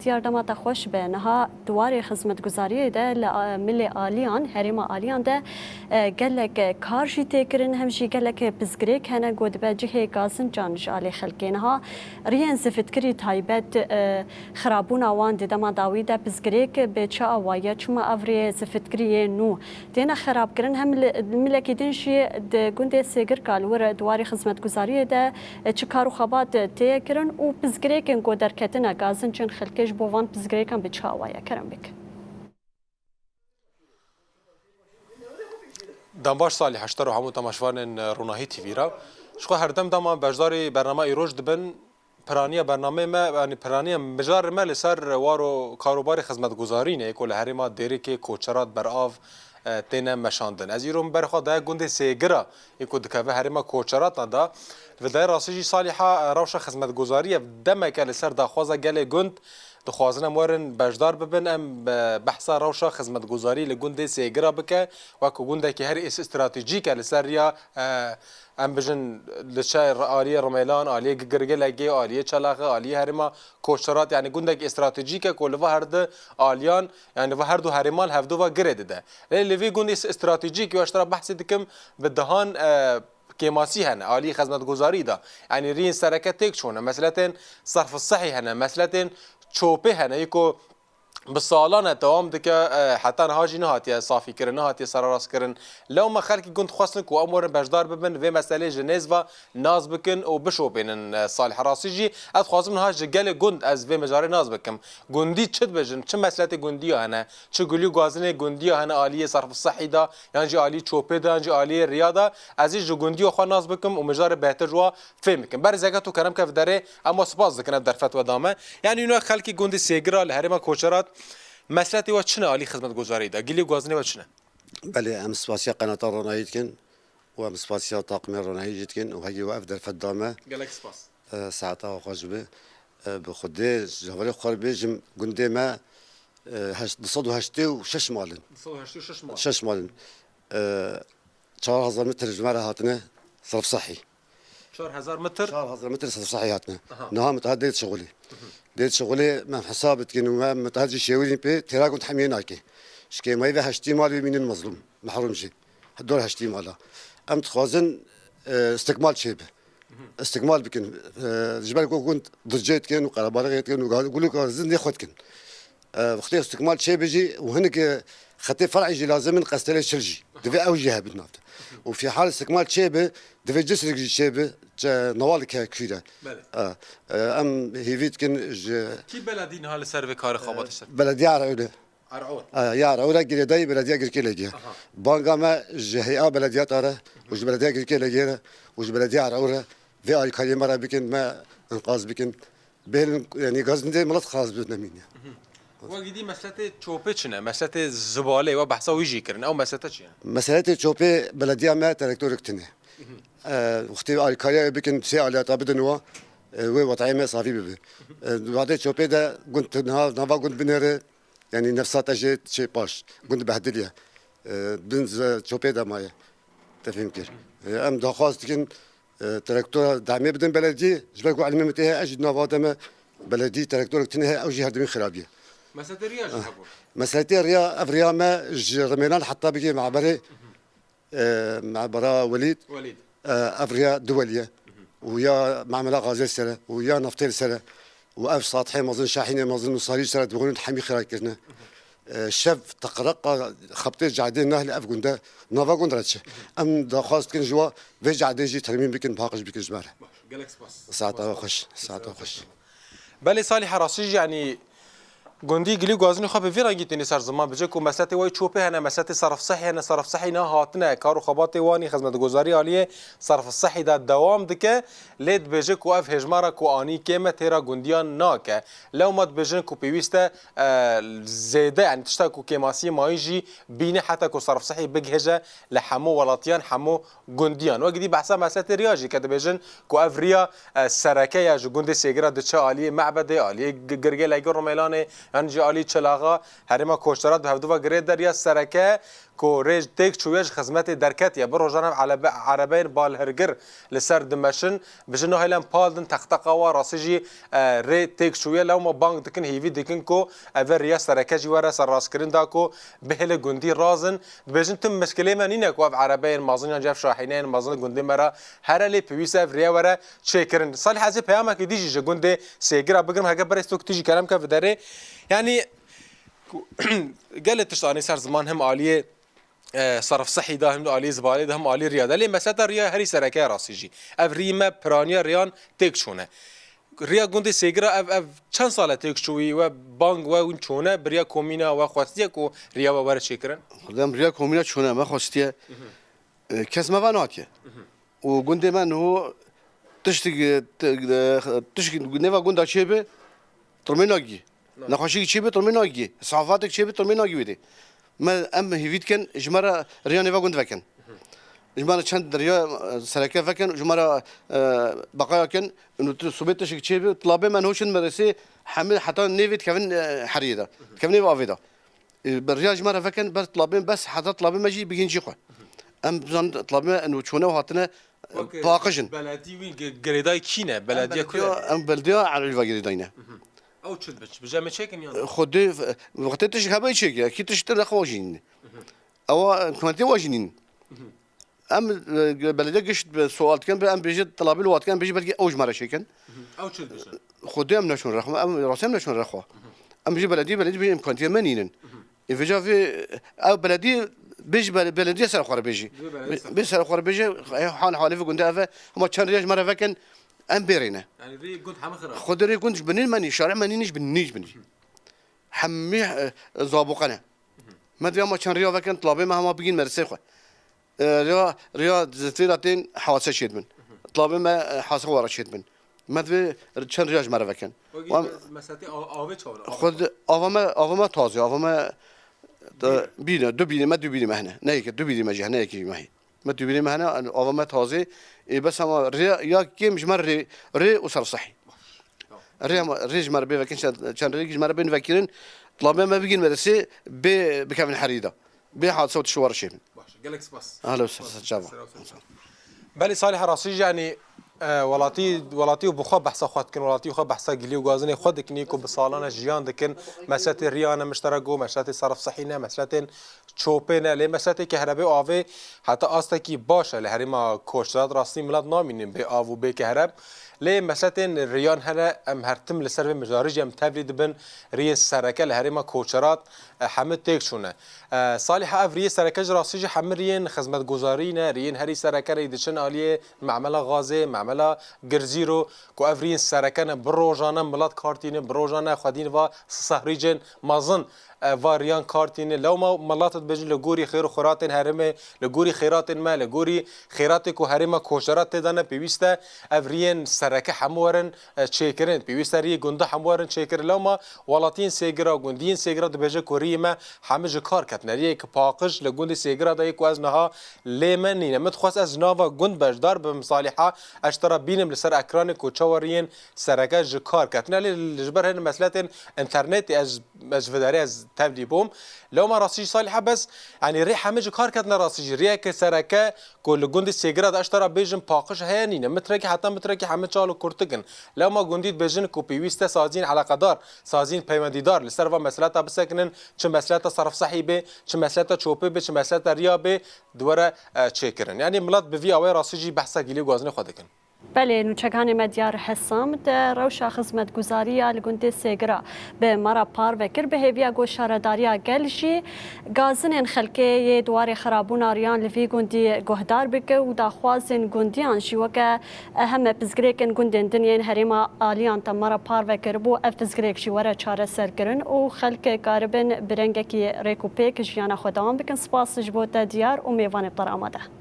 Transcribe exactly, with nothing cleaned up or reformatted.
Diyar dema te xweş be. Niha di warê xizmetguzariyê de li, a, milê Aliyan, herêma Aliyan de, e, gelek, e, kar jî tê kirin, hem jî gelek, e, pirsgirêk hene ku dibe cihê gazincan ji alî xelkê. Niha riyên zivitkirî taybet, e, xirabûna wan di dema dawî de pirsgirêk bi çi awayî ye? Çima ev riyê zivitkirî yê nû têne xerabkirin? Hem li, milekî din jî di gundê Sêgirka li wir di warê xizmetguzariyê de çi kar û xebat tê kirin û pirsgirêkên ku derketine gazincên xelkê ji bo van pirsgirêkan bi çi awayî ye? Kerem bik. Dem baş Salîh, ji te re û hemû temaşevanên Ronahî T V re. Ji xwe herdem dema beşdarî bernama îroj dibin, piraniya bernameyê me, yanî piraniya mijarê me li ser war û karûbarê xizmetguzarî ne, ku li herêma Dêrikê, Koçerat, Berav, e, têne meşandin. Ez îro min ber xwe daye gundê Sêgira, ê ku dikeve herêma Koçerata da. Li vê dayê rastî jî Salîha, e, rewşa xizmetguzarî ye. Demeke li ser daxwaza gelê gund dixwazin em werin beşdar bibin, em, e, behsa rewşa xizmetguzarî li gundê Sêgira bike, wek ku gundekî herî stratejîk e li ser riya, e, em bijin li çe aliyê Rimêlan, aliyê Gi-, Girgilekê, aliyê Çelaxê, aliyê herêma Koçerat, yanî gundekî stratejîk e ku li va her du aliyan, yanî va her du herêman hevdu va girê dide. Lê li vî gundî stratejîk ya ji te re behsê dikim, bi dehan, e, kêmasî hene aliyê xizmetguzarî de. Yanî riyên sereke têk çûne, mesletên serf sehî hene, mesletên çopê hene, yê ku bi salan e dewam dike, e, heta niha jî nehatiye safîkirin, nehatiye sererastkirin. Lewma xelkî gund xwestin ku em werin beşdar bibin, vê meselê ji nêz ve nas bikin û bişopênin, e, Salih. Rastî jî ez dixwazim niha ji gelê gund ez vê mijarê nas bikim. Gundî çi dibêjin, çi mesletê gundiya hene, çi gulî û gazinê gundiya hene aliyê serf sehî de, yan jî aliyê çopê de, yan jî aliyê riya de, ez ê ji gundiya xwe nas bikim û mijarê bêhtir ji we fêm bikim. Berê zêka tu kerem ke vê derê, em we spas dikin, ev derfet we da me. Yanî wina xelkê gundê Sêgira li herêma Koçerat, mesletê we çi ne alî xizmetguzarî de? Gilî û gazinê we çi ne? Belê, em spasiya qenata Ronahî dikin û em spasiya taqimê Ronahî jî dikin û hegî we ev derfet da me. Gelek spas. E, saeta we xweş be. E, bi Xwedê ji hevalê xwe re bêjim, gundê me, e, heşt-, du sed û heştê û şeş mal in. Du sed û heştê û şeş mal. Şeş mal in. E, çar hezar metr ji me re hatine serf sehî. Çar hezar metr? Çar hezar metr serf sehî hatine. Aha. Niha mitaha dê şixulê. Dê şixulê me hesab dikin û me mitaha jî şêwirîn pê têra gund hemiyê nake. Ji kêmayî ve heştî mal wê mînin mezlûm, mehrum jî. Dor heştî mala. Em dixwazin, e, istikmal çêbe. Istikmal bikin. E, ji ber ku gund dircê dikin û qerebalixê dikin û ga-, gulûka zindê xwe dikin. E, wextê istikmal çêbe jî û hinek, e, xetê fer'î jî lazim in qestelê çil jî. Divê ew jî hebin nav de. Û fîhal istikmal çêbe, divê cisrik jî çêbe, çe newalik heye kû de. Belê. E, e, em hêvî dikin ji Kî beledî niha li ser vê karê xebatê ser? Belediya Erewle. Erewle. E, ya Erewle girêdayî belediya Girkêlekê ye. Aha. Banga me ji hey'a belediyata re û ji belediya Girkêlekê re û ji belediya Erewle vê alîkariyê me re bikin, me inqaz bikin. Bêlin, yanî gazindê milet xas bi nemîne. Wek dî mesletê çopê çi ne? Mesletê zibalê, we behsa wî jî kirin. Ew meslete çi ye? Meselê çopê belediya me traktorek tune. E, wextê alîkariya wê bikin, sê aliyata bidin wa, e, wê wetayê me safî bibe. E, di wadê çopê de gund niha, nava gund binêre, yanî nefsa te jê çê paş. Gund behdiliye. E, bin ze-, çopê de maye. Te fêm kir. E, em daxwaz dikin, e, traktora demê bidin belediyê, ji ber ku ilmê min tê heye, ez jî di nava de me beledî traktorek tune heye, ew jî herdimî xirabiye. Meselê riya jî hebû. Meselê riya, ev riya me ji Rimêlan heta bigê meberê, e, mebera Welîd, Welîd. E, ev riya du welî ye. Û ya memela gazê li ser e, û ya naftê li ser e. Û ev satihê mezin, şahînê mezin û sarî li ser e, dibixwînin hemî xira kirine. E, şev teqreqa xebtê cadê nahle ev gunde, nava gund re çi. Em daxwaz dikin ji wa vê cadê jî termîm bikin, paqij bikin ji me re. Gelek spas. Saeta we xweş, saeta we xweş. Belê Salîh, rastî jî, yanî gundî gilî û gazinî xwe bi vî rengî tînî ser ziman, bije ku mesletê wê çopê hene, mesletê serf sehî hene, serf sehî niha hatine, kar û xebatê wanî xizmetguzarî aliyê serf sehî de dewam dike, lê dibêje ku ev hêjmara ku anî kêm e têra gundiyan nake. Lewma dibêjin ku pêwîst e, e, zêde, yanî tişta ku kêmasiyê mayî jî bîne heta ku serf sehî bigihêje li hemû welatiyan, hemû gundiyan. Wekî dî behsa mesletê riya jî ke dibêjin ku ev riya, e, sereke ya ji gundê Sêgira diçe aliyê Mebedê, aliyê Gi-, Girgêlekê, Rumêlanê, Yan jî alî Çelaxa herêma Koçtarat bi hevdu ve girê de riya sereke ku rê têk çûye ji xizmetê derketiye. Bi rojan ev elebe-, erebeyên balhirgir li ser dimeşin. Bi jin hêlan pal din texteqa wa rastî jî, e, rê têk çûye. Lewma bang dikin, hêvî dikin ku ev riya sereke jî were serrastkirin da ku bihêle gundî razin. Dibêjin tim mişkilê me nîne ku ev erebeyên mezin yan jî ev şahîneyên mezin li gundê me re here, lê pêwîst e ev riya were çêkirin. Salih, ez ê peyamekî dî jî ji gundê Sêgira bigirim, heke berê stok tu jî kerem ke viderê. Yanî ku gelê tişt anî ser ziman, hem aliyê, e, serf sehî de, hem aliyê zibalê de, hem aliyê riya de. Lê meseleta riya herî sereke rastî jî. Ev rî me piraniya riyan têk çûne. Riya gundê Sêgira ev, ev çend sal e têk çûyî we bang we hûn çûne, bi riya komîna we xwestiye ku riya we were çêkirin? Xwedem riya komîna çûne me xwestiye. E, kes me ve natiye. Û gundê me niho tiştik, e, t-, e, tiştik nêva gunda çêbe, tirmê nagî. Na. Nexweşîk çêbe, tirmê nagî. Safatek çêbe, tirmê nagî wê dê. Me, em hêvî dikin, ji me re riya nêva gund vekin. Ji me re çend riya, e, sereke vekin, ji me re, e, beqaya kin. Û tu subê tiştik çêbe, tilabê me niho çin medresê, hemî heta nêvê dikevin, e, heriyê de. Dikevin nêvê avê de. E, bi riya ji me re vekin, ber tilabên bes, heta tilabên me jî bigihîn cî xwe. Em bizan tilabên me eno çûne û hatine, e, Wek, e, paqij in. Beledî wî gi-, girêdayî kî ne? Em Belediya ku ye? Em belediya Elî ve girêdayî ne. Ew çi dibe? Çi bi cem çêkin yan? E, Xwedê, e, wextê tişt hebe çêke, kî tişt te nexwe jî nîne. Ewa, e, imkaniyetê wa jî nîne. Em, e, belediye giş, e, sual dikin, em bêje tilabî li wa dikin, em bêje belkî ew ji me re çêkin. Ew çi dibêje? Xwedê em neçûn rexwe, em rastî em neçûn rexwe. Em bêje belediye, belediye bêje imkaniyetê me nînin. Ê vêca vê, ew belediye, bêje bele-, belediye ser xwe re bêje. Bê belediye ser xwe re. Bê ser xwe re bêje, e, hal halê vê gundê ev e, hema çend riya ji me re vekin, em bêrîne. Yanî rê gund hemî xirab. Xwedê rê gund ji binî me nî, şarê me nî, ji binî, ji binî. Hemî, e, zaboqe ne. Me diya ma çend riya vekin, tilabê me hema bigîn mersê xwe. E, riya, riya zifêra tên hase çêdibin. Tilabê me, e, hase wara çêdibin. Me divê çend riya ji me re vekin. Wekî Wan- me-, mesetê a-, avê çawa? Xwe di-, ava me, ava me tazê, ava me, e, bîne, du bînê me, du bînê me hene. Ne yekê, du bînê me jî hene, yekê jî me hî. Me du bînê me hene, ava me tazê. Ê, bes ama rê, ya kêm ji me rê, rê û sersehî. Rê ama, rê ji me re bê vekin, çend, çend rê ji me re bên vekirin. Tilabê me bigîn meresê, bê bikevin herî de. Bê hadise û tişt were çêbin. Baş, gelek spas. Ahla û sehla, çava. Belê Salih, rastî jî, yanî, e, welatî, welatî û bi xwe behsa xwe dikin, welatî xwe behsa gilî û gazinê xwe dikin, ku bi salan e jiyan dikin, mesletê riya ne mişterek û mesletê serf sehî ne, mesletên çopê ne, lê mesletê kehrebê û avê heta astekî baş e. Li herêma Koçrat rastî milet namînin bê av û bê kehreb. Lê mesletên riyan hene, em her tim li ser vê mijarê jî em tevlî dibin, riyên sereke li herêma Koçerat, e, hemî têk çûne. E, Salih, ev riyê sereke ji rastî jî hemî riyên xizmetguzarî ne, riyên herî sereke ne, diçin aliyê memela gazê, memela girzîro, ku ev riyên sereke ne, bi rojane milet kar tînin, bi rojane xwedîn va sehrîcên mezin, e, va riyan kar tînin. Lewma milet dibêjin li gorî xêr û xeratên herêmê, li gorî xêratên me, li gorî xêratê ku herêma Koçerat tê de ne, pêwîst e ev riyên sereke hemû werin, e, çêkirin. Pêwîst e riyê gunda hemû werin çêkirin. Lewma welatiyên Sêgira, gundiyên Sêgira dibêje ku riyê me hemû ji kar ketine. Riyek paqij li gundê Sêgira de yê ku ez niha lê me nîne. Min dixwest ez ji nava gund beşdar bibim Saliha, ez ji te re bînim li ser ekranê ku çawa riyên sereke ji kar ketine. Lê ji ber hin mesletên înternetê ez, ez ji vê derê ez tevlî bûm. Lewma rastî jî Saliha bes, yanî rê hemû ji kar ketine rastî jî. Riyeke sereke ku li gundê Sêgira de ez ji te re bêjim paqij heye nîne. Mitrekî heta mitrekî hemû çal û kurtik in. Lewma gundî dibêjin ku pêwîst e saziyên eleqedar, saziyên peywendîdar li ser va meseleta bisekinin, çi meseleta serf sehî bê, çi meseleta çopê bê, çi meseleta riya bê, di were, e, çêkirin. Yanî milet bi vî awê rastî jî behsa gilî û gazinê xwe dikin. Belê, nûçeganê me Diyar Hesam di rewşa xizmetguzariya li gundê Sêgira bi me re parve kir. Bi hêviya ku şaredariya gel jî gazinên xelkê yê di warê xirabûna riyan li vî gundî guhdar bike û daxwazên gundiyan jî weke heme pirsgirêkên gundên din yên herêma Aliyan te me re parve kiribû, ev pirsgirêk jî were çareserkirin û xelk karibin bi rengekî rêk û pêk jiyana xwe dewam bikin. Spas ji bo te Diyar û mêvanê bi te re amade.